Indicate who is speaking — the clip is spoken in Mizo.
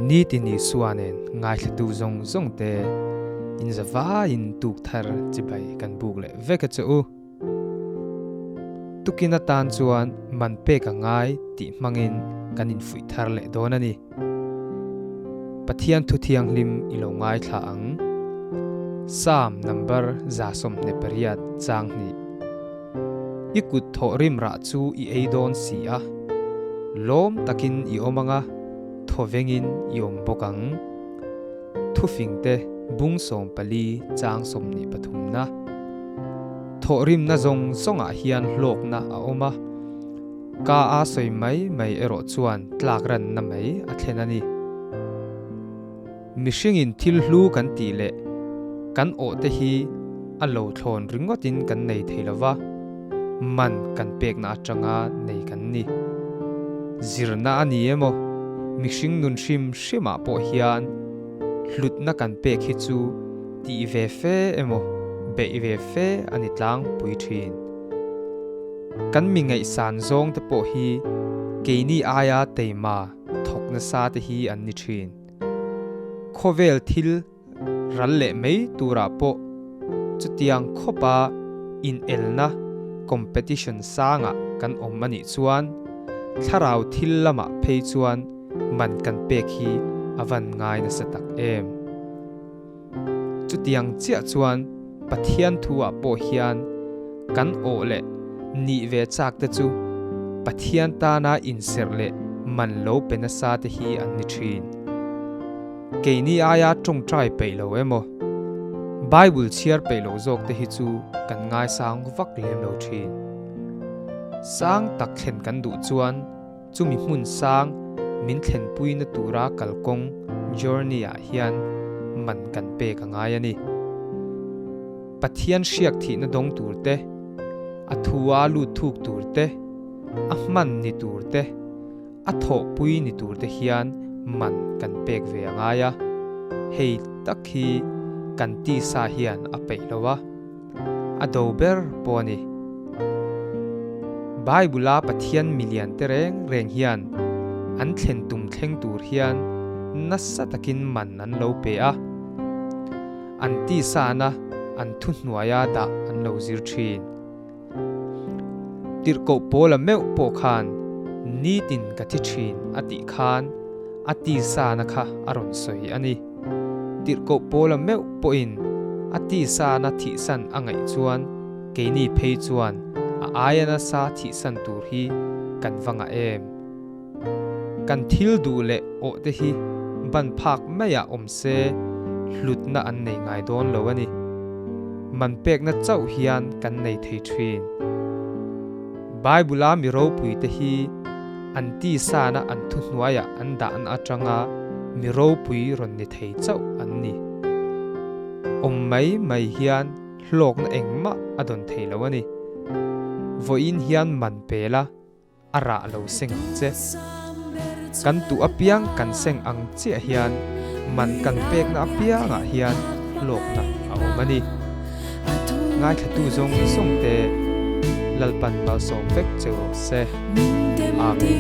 Speaker 1: Nitin Isua nen ngaithlatu zawng zawng te in zavaiin tuk thar chibai kan buk leh vek a che u. Tukin atan chuan man pek a ngai tih hmangin kan infuih thar leh dawn a ni. Pathian thu thianghlim i lo ngaithla ang. Psalm number 28 chang hnih. I kut thawh rim rah chu i ei dawn si a, lawm takin i awm ang a, thawvengin i awm bawk ang. Thufingte bung 14 chang 23 na. Thawh rimna zawng zawngah hian hlawkna a awm a. Ka a sawi mai mai erawh chuan tlak ranna mai a thlen a ni. Mihringin thil hlu kan tih leh kan awh te hi a lo thlawn ringawtin kan nei thei lo va, man kan pekna atanga nei kan ni. Zirna a ni emaw, mihring nun hrim hrimah pawh hian hlutna kan pek hi chu tih ve fe emaw, beih ve fe a ni tlangpui thin. Kan mi ngaihsan zawng te pawh hi keini aia teima thawk nasa te hi an ni thin. Khawvel thil ral leh mai turah pawh chutiang khawpa inelna, competition, sangah kan awm a nih chuan thlarau thil lamah phei chuan man kan pek hi a van ngai nasa tak em. Chutiang chiah chuan Pathian thu-ah pawh hian kan awh leh nih ve chak te chu Pathian tana inserh leh man lo pe nasa te hi an ni thin. Keini aia tawngtai peih lo emaw, Bible chhiar peih lo zawk te hi chu kan ngaisang vak lem lo thin. Sang tak thlen kan duh chuan Chumi hmun sang min thlenpuina tura kalkawng, journey, ah hian man kan pek a ngai a ni. Pathian hriak thihna dawng tur te, a thua lut thuk tur te, a hman ni tur te, a thawhpui ni tur te hian man kan pek ve a ngai a. Hei tak hi kan tisa hian a peih lo a. A do ber pawh a ni. Bible-a Pathian milian te reng reng hian an thlen tum thleng tur hian nasa takin man an lo pe a, an tisana an thuhnuaia dah an lo zir thin. Tirhkoh Paula meuh pawh khan nitin ka thi thin a tih khan a tisana kha a rawn sawi a ni. Tirhkoh Paula meuh pawhin a tisana thihsan a ngaih chuan keini phei chuan a aia nasa thihsan tur hi kan va ngah em? Kan thil duh leh awh te hi ban phak maiah awm se hlutna an nei ngai dawn lo a ni. Man pekna chauh hian kan nei thei thin. Bible-a mi ropui te hi an tisana an thuhnuaiah an dahna atanga mi ropui rawn ni thei chauh an ni. Awm mai mai hian hlawkna engmah a dawn thei lo a ni. Vawiin hian man pe la. A rah lo seng ang che. Kan tuh apiang kan seng ang chiah hian man kan pekna apiangah hian hlawkna a awm a ni. Ngaithlatu zawng zawng te Lalpan malsawm vek che rawh se. Amen.